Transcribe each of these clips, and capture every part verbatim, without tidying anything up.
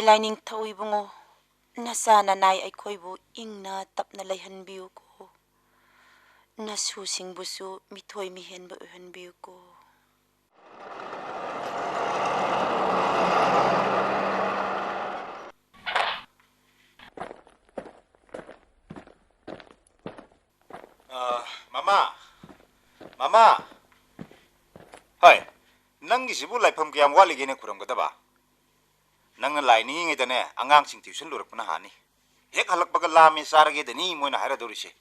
ꯂꯥꯏꯅꯤꯡꯊꯧ ꯏꯕꯨꯡꯉꯣ, ꯅꯆꯥ ꯅꯅꯥꯏ ꯑꯩꯈꯣꯏꯕꯨ ꯏꯪꯅ ꯇꯞꯅ ꯂꯩꯍꯟꯕꯤꯌꯨꯀꯣ꯫ ꯅꯁꯨꯁꯤꯡꯕꯨꯁꯨ ꯃꯤꯊꯣꯏ ꯃꯤꯍꯦꯟꯕ ꯑꯣꯏꯍꯟꯕꯤꯌꯨꯀꯣ꯫ ꯑ, ꯃꯃꯥ! ꯃꯃꯥ! ꯍꯣꯏ, ꯅꯪꯒꯤꯁꯤꯕꯨ ꯂꯥꯏꯐꯝ ꯀꯌꯥꯝ ꯋꯥꯠꯂꯤꯒꯦꯅꯦ ꯈꯨꯔꯝꯒꯗꯕ? ꯅꯪꯅ ꯂꯥꯏ ꯅꯤꯡꯉꯤꯉꯩꯗꯅꯦ, ꯑꯉꯥꯡꯁꯤꯡ tuition ꯂꯣꯏꯔꯛꯄꯅ ꯍꯥꯟꯅꯤ꯫ ꯍꯦꯛ ꯍꯜꯂꯛꯄꯒ "ꯂꯥꯝꯃꯦ, ꯆꯥꯔꯒꯦꯗꯅꯤ" ꯃꯣꯏꯅ ꯍꯥꯏꯔꯗꯧꯔꯤꯁꯦ꯫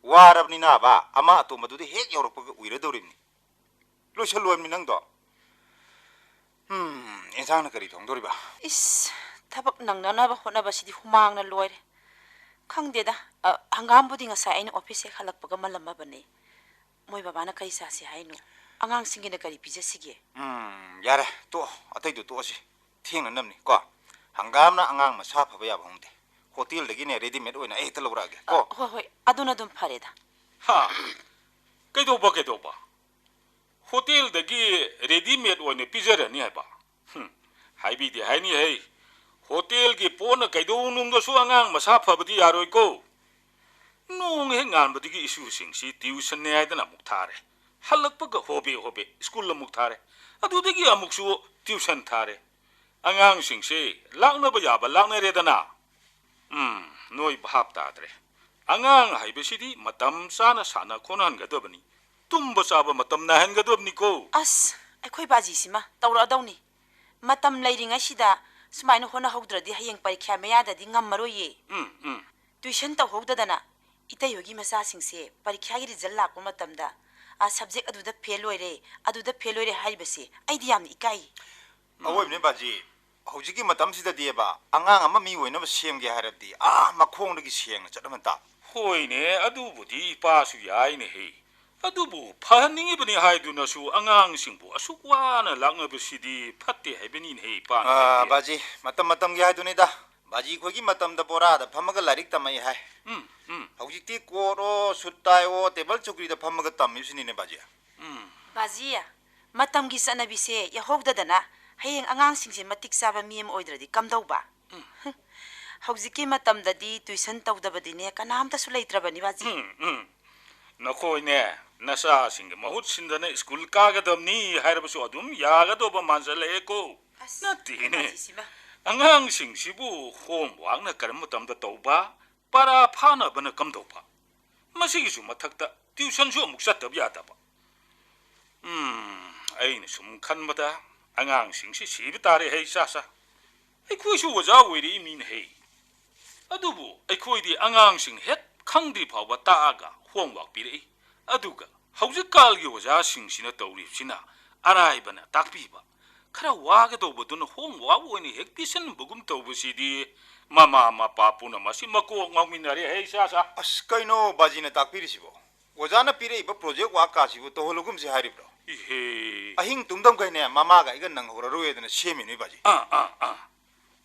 ꯋꯥꯔꯕꯅꯤꯅ ꯑꯕ, ꯑꯃ ꯑꯇꯣꯝꯕꯗꯨꯗꯤ ꯍꯦꯛ ꯌꯧꯔꯛꯄꯒ ꯎꯏꯔꯗꯧꯔꯤꯕꯅꯤ꯫ ꯂꯣꯏꯁꯜꯂꯣ ꯍꯥꯏꯕꯅꯤ ꯅꯪꯗꯣ꯫ ꯎꯝ, ꯏꯟꯁꯥꯡꯅ ꯀꯔꯤ ꯊꯣꯡꯗꯧꯔꯤꯕ? ꯏꯁ, ꯊꯕꯛ ꯅꯪꯅꯅꯕ ꯍꯣꯠꯅꯕꯁꯤꯗꯤ ꯍꯨꯃꯥꯡꯅ ꯂꯣꯏꯔꯦ꯫ ꯈꯪꯗꯦꯗ, ꯑ, ꯍꯪꯒꯥꯝꯕꯨꯗꯤ ꯉꯁꯥꯏ ꯑꯩꯅ office ꯍꯦꯛ ꯍꯜꯂꯛꯄꯒ ꯃꯜꯂꯝꯃꯕꯅꯦ꯫ ꯃꯣꯏ ꯕꯕꯥꯅ ꯀꯔꯤ ꯆꯥꯁꯤ ꯍꯥꯏꯅꯣ? ꯑꯉꯥꯡꯁꯤꯡꯒꯤꯅ ꯀꯔꯤ ꯄꯤꯖꯁꯤꯒꯦ? ꯎꯝ, ꯌꯥꯔꯦ, ꯇꯣꯛꯑꯣ, ꯑꯇꯩꯗꯣ ꯇꯣꯛꯑꯁꯤ꯫ ꯊꯦꯡꯅꯅꯕꯅꯤ ꯀꯣ꯫ ꯍꯪꯒꯥꯝꯅ ꯑꯉꯥꯡ ꯃꯁꯥ ꯐꯕ ꯌꯥꯕ ꯍꯧꯅꯗꯦ꯫ Hotelꯗꯒꯤꯅꯦ readymade ꯑꯣꯏꯅ ꯑꯩ ꯍꯦꯛꯇ ꯂꯧꯔꯛꯑꯒꯦ ꯀꯣ꯫ ꯑ, ꯍꯣꯏ, ꯍꯣꯏ, ꯑꯗꯨꯅ ꯑꯗꯨꯝ ꯐꯔꯦꯗ꯫ ꯍꯥ? ꯀꯩꯗꯧꯕ, ꯀꯩꯗꯧꯕ? Hotelꯗꯒꯤ readymade ꯑꯣꯏꯅ ꯄꯤꯖꯔꯅꯤ ꯍꯥꯏꯕ? ꯍꯨꯝ, ꯍꯥꯏꯕꯤꯗꯦ ꯍꯥꯏꯅꯤ ꯍꯩ꯫ Hotelꯒꯤ ꯄꯣꯠꯅ ꯀꯩꯗꯧꯅꯨꯡꯗꯁꯨ ꯑꯉꯥꯡ ꯃꯁꯥ ꯐꯕꯗꯤ ꯌꯥꯔꯣꯏꯀꯣ꯫ ꯅꯣꯡ ꯍꯦꯛ ꯉꯥꯟꯕꯗꯒꯤ ꯏꯁꯨꯁꯤꯡꯁꯤ tuitionꯅꯦ ꯍꯥꯏꯗꯅ ꯑꯃꯨꯛ ꯊꯥꯔꯦ꯫ ꯍꯜꯂꯛꯄꯒ ꯍꯣꯕꯦ ꯍꯣꯕꯦ school ꯑꯃꯨꯛ ꯊꯥꯔꯦ꯫ ꯑꯗꯨꯗꯒꯤ ꯑꯃꯨꯛꯁꯨ tuition ꯊꯥꯔꯦ꯫ ꯑꯉꯥꯡꯁꯤꯡꯁꯦ ꯂꯥꯛꯅꯕ ꯌꯥꯕ ꯂꯥꯛꯅꯔꯦꯗꯅ꯫ ꯎꯝ, ꯅꯣꯏ ꯚꯥꯞ ꯇꯥꯗ꯭ꯔꯦ꯫ ꯑꯉꯥꯡ ꯍꯥꯏꯕꯁꯤꯗꯤ ꯃꯇꯝ ꯆꯥꯅ ꯁꯥꯟꯅ ꯈꯣꯠꯅꯍꯟꯒꯗꯕꯅꯤ꯫ ꯇꯨꯝꯕ ꯆꯥꯕ ꯃꯇꯝ ꯅꯥꯏꯍꯟꯒꯗꯕꯅꯤꯀꯣ꯫ ꯑꯁ, ꯑꯩꯈꯣꯏ ꯕꯥꯖꯤꯁꯤꯃ ꯇꯧꯔꯛꯑꯗꯧꯅꯤ꯫ ꯃꯇꯝ ꯂꯩꯔꯤꯉꯩꯁꯤꯗ ꯁꯨꯃꯥꯏꯅ ꯍꯣꯠꯅꯍꯧꯗ꯭ꯔꯗꯤ ꯍꯌꯦꯡ ꯄꯔꯤꯈ꯭ꯌꯥ ꯃꯌꯥꯗꯗꯤ ꯉꯝꯃꯔꯣꯏꯌꯦ꯫ ꯎꯝ, ꯎꯝ꯫ Tuition ꯇꯧꯍꯧꯗꯗꯅ ꯏꯇꯩ ꯍꯣꯏꯒꯤ ꯃꯆꯥꯁꯤꯡꯁꯦ ꯄꯔꯤꯈ꯭ꯌꯥꯒꯤ result ꯂꯥꯛꯄ ꯃꯇꯝꯗ, "ꯑ, subject ꯑꯗꯨꯗ fail ꯑꯣꯏꯔꯦ, ꯑꯗꯨꯗ fail ꯑꯣꯏꯔꯦ" ꯍꯥꯏꯔꯤꯕꯁꯦ ꯑꯩꯗꯤ ꯌꯥꯝꯅ ꯏꯀꯥꯏ꯫ ꯑꯋꯣꯏꯕꯅꯦ ꯕꯥꯖꯤ, ꯍꯧꯖꯤꯛꯀꯤ ꯃꯇꯝꯁꯤꯗꯗꯤꯕ ꯑꯉꯥꯡ ꯑꯃ ꯃꯤ ꯑꯣꯏꯅꯕ ꯁꯦꯝꯒꯦ ꯍꯥꯏꯔꯕꯗꯤ ꯑꯥ ꯃꯈꯣꯡꯗꯒꯤ ꯁꯦꯡꯅ ꯆꯠꯅꯕ ꯇꯥꯕ꯫ ꯍꯣꯏꯅꯦ, ꯑꯗꯨꯕꯨꯗꯤ ꯏꯄꯥꯁꯨ ꯌꯥꯏꯅꯦꯍꯦ꯫ ꯑꯗꯨꯕꯨ ꯐꯍꯟꯅꯤꯡꯉꯤꯕꯅꯤ ꯍꯥꯏꯗꯨꯅꯁꯨ ꯑꯉꯥꯡꯁꯤꯡꯕꯨ ꯑꯁꯨꯛ ꯋꯥꯅ ꯂꯥꯛꯅꯕꯁꯤꯗꯤ ꯐꯠꯇꯦ ꯍꯥꯏꯕꯅꯤꯅꯦꯍꯦ ꯏꯄꯥꯅ ꯑꯥ, ꯍꯥꯏꯕꯗꯤ꯫ ꯕꯥꯖꯤ, ꯃꯇꯝ ꯃꯇꯝꯒꯤ ꯍꯥꯏꯗꯨꯅꯤꯗ꯫ ꯕꯥꯖꯤ ꯑꯩꯈꯣꯏꯒꯤ ꯃꯇꯝꯗ ꯕꯣꯔꯥꯗ ꯐꯝꯃꯒ ꯂꯥꯏꯔꯤꯛ ꯇꯝꯃꯛꯏ ꯍꯥꯏ꯫ ꯎꯝ, ꯎꯝ꯫ ꯍꯧꯖꯤꯛꯇꯤ ꯀꯣꯠꯑꯣ, ꯁꯨꯠ ꯇꯥꯏꯑꯣ, ꯇꯦꯕꯜ ꯆꯧꯀ꯭ꯔꯤꯗ ꯐꯝꯃꯒ ꯇꯝꯃꯤꯕꯁꯤꯅꯤꯅꯦ ꯕꯥꯖꯤ꯫ ꯎꯝ꯫ ꯕꯥꯖꯤ, ꯃꯇꯝꯒꯤ ꯆꯠꯅꯕꯤꯁꯦ ꯌꯥꯎꯍꯧꯗꯗꯅ ꯍꯌꯦꯡ ꯑꯉꯥꯡꯁꯤꯡꯁꯦ ꯃꯇꯤꯛ ꯆꯥꯕ ꯃꯤ ꯑꯃ ꯑꯣꯏꯗ꯭ꯔꯗꯤ ꯀꯝꯗꯧꯕ? ꯍꯧꯖꯤꯛꯀꯤ ꯃꯇꯝꯗꯗꯤ tuition ꯇꯧꯗꯕꯗꯤꯅꯦ ꯀꯅꯥꯝꯇꯁꯨ ꯂꯩꯇ꯭ꯔꯕꯅꯤ, ꯕꯥꯖꯤ꯫ ꯎꯝ, ꯎꯝ꯫ ꯅꯈꯣꯏꯅꯦ, ꯅꯆꯥꯁꯤꯡꯒꯤ ꯃꯍꯨꯠ ꯁꯤꯟꯗꯅ ꯁ꯭ꯀꯨꯜ ꯀꯥꯒꯗꯕꯅꯤ ꯍꯥꯏꯔꯕꯁꯨ ꯑꯗꯨꯝ ꯌꯥꯒꯗꯧꯕ ꯃꯥꯟꯁꯤꯜꯂꯛꯑꯦꯀꯣ꯫ ꯑꯁ, ꯅꯠꯇꯦꯅꯦ꯫ ꯕꯥꯖꯤꯁꯤꯃ꯫ ꯑꯉꯥꯡꯁꯤꯡꯁꯤꯕꯨ homeworkꯅ ꯀꯔꯝꯕ ꯃꯇꯝꯗ ꯇꯧꯕ, ꯄꯔꯥ ꯐꯥꯅꯕꯅ ꯀꯝꯗꯧꯕ? ꯃꯁꯤꯒꯤꯁꯨ ꯃꯊꯛꯇ tuitionꯁꯨ ꯑꯃꯨꯛ ꯆꯠꯇꯕ ꯌꯥꯗꯕ꯫ ꯎꯝ, ꯑꯩꯅ ꯁꯨꯝ ꯈꯟꯕꯗ ꯑꯉꯥꯡꯁꯤꯡꯁꯤ ꯁꯤꯕ ꯇꯥꯔꯦ ꯍꯦ, ꯏꯆꯥ ꯆꯥ꯫ ꯑꯩꯈꯣꯏꯁꯨ ꯑꯣꯖꯥ ꯑꯣꯏꯔꯛꯏ ꯃꯤꯅ ꯍꯦ꯫ ꯑꯗꯨꯕꯨ ꯑꯩꯈꯣꯏꯗꯤ ꯑꯉꯥꯡꯁꯤꯡ ꯍꯦꯛ ꯈꯪꯗ꯭ꯔꯤ ꯐꯥꯎꯕ ꯇꯥꯛꯑꯒ homework ꯄꯤꯔꯛꯏ꯫ ꯑꯗꯨꯒ ꯍꯧꯖꯤꯛꯀꯥꯜꯒꯤ ꯑꯣꯖꯥꯁꯤꯡꯁꯤꯅ ꯇꯧꯔꯤꯕꯁꯤꯅ ꯑꯔꯥꯏꯕꯅ ꯇꯥꯛꯄꯤꯕ, ꯈꯔ ꯋꯥꯒꯗꯧꯕꯗꯨꯅ homework ꯑꯣꯏꯅ ꯍꯦꯛ ꯄꯤꯁꯟꯕꯒꯨꯝ ꯇꯧꯕꯁꯤꯗꯤ ꯃꯃꯥ ꯃꯄꯥ ꯄꯨꯝꯅꯃꯛꯁꯤ ꯃꯀꯣꯛ ꯉꯥꯎꯃꯤꯟꯅꯔꯦ ꯍꯦ, ꯏꯆꯥ ꯆꯥ꯫ ꯑꯁ, ꯀꯩꯅꯣ ꯕꯥꯖꯤꯅ ꯇꯥꯛꯄꯤꯔꯤꯁꯤꯕꯣ? ꯑꯣꯖꯥꯅ ꯄꯤꯔꯛꯏꯕ project work ꯀꯥꯁꯤꯕꯨ ꯇꯧꯍꯜꯂꯒꯨꯝꯁꯤ ꯍꯥꯏꯔꯤꯕ꯭ꯔꯣ? ꯏꯍꯦ꯫ ꯑꯍꯤꯡ ꯇꯨꯝꯗꯝꯈꯩꯅꯦ ꯃꯃꯥꯒ ꯑꯩꯒ ꯅꯪꯍꯧꯔꯔꯣꯏꯗꯅ ꯁꯦꯝꯃꯤꯅꯦ ꯕꯥꯖꯤ꯫ ꯑꯥ, ꯑꯥ, ꯑꯥ꯫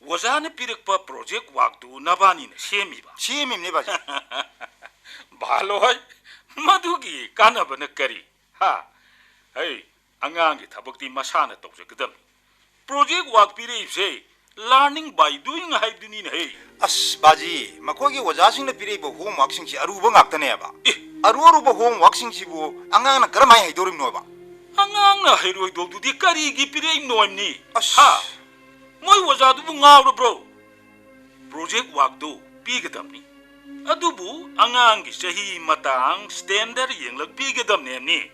ꯑꯣꯖꯥꯅ ꯄꯤꯔꯛꯄ project workꯇꯨ ꯅꯕꯥꯅꯤꯅ ꯁꯦꯝꯃꯤꯕ? ꯁꯦꯝꯃꯤꯕꯅꯦ ꯕꯥꯖꯤ꯫ ꯚꯥꯂꯣꯏ, ꯃꯗꯨꯒꯤ ꯀꯥꯟꯅꯕꯅ ꯀꯔꯤ? ꯍꯥ? ꯍꯩ, ꯑꯉꯥꯡꯒꯤ ꯊꯕꯛꯇꯤ ꯃꯁꯥꯅ ꯇꯧꯖꯒꯗꯕꯅꯤ꯫ Project work ꯄꯤꯔꯛꯏꯕꯁꯦ learning by doing ꯍꯥꯏꯕꯗꯨꯅꯤꯅꯦ ꯍꯦ꯫ ꯑꯁ ꯕꯥꯖꯤ, ꯃꯈꯣꯏꯒꯤ ꯑꯣꯖꯥꯁꯤꯡꯅ ꯄꯤꯔꯛꯏꯕ homeworkꯁꯤꯡꯁꯤ ꯑꯔꯨꯕ ꯉꯥꯛꯇꯅꯦꯕ꯫ ꯑꯦ꯫ ꯑꯔꯨ ꯑꯔꯨꯕ homeworkꯁꯤꯡꯁꯤꯕꯨ ꯑꯉꯥꯡꯅ ꯀꯔꯝꯍꯥꯏꯅ ꯍꯩꯗꯧꯔꯤꯕꯅꯣꯕ? ꯑꯉꯥꯡꯅ ꯍꯩꯔꯣꯏꯗꯧꯗꯨꯗꯤ ꯀꯔꯤꯒꯤ ꯄꯤꯔꯛꯏꯕꯅꯣ ꯍꯥꯏꯕꯅꯤ? ꯑꯁ꯫ ꯍꯥ? ꯃꯣꯏ ꯑꯣꯖꯥꯗꯨꯕꯨ ꯉꯥꯎꯔꯕ꯭ꯔꯣ? Project workꯇꯨ ꯄꯤꯒꯗꯕꯅꯤ꯫ ꯑꯗꯨꯕꯨ ꯑꯉꯥꯡꯒꯤ ꯆꯍꯤ ꯃꯇꯥꯡ standard ꯌꯦꯡꯂꯒ ꯄꯤꯒꯗꯕꯅꯦ ꯍꯥꯏꯕꯅꯤ꯫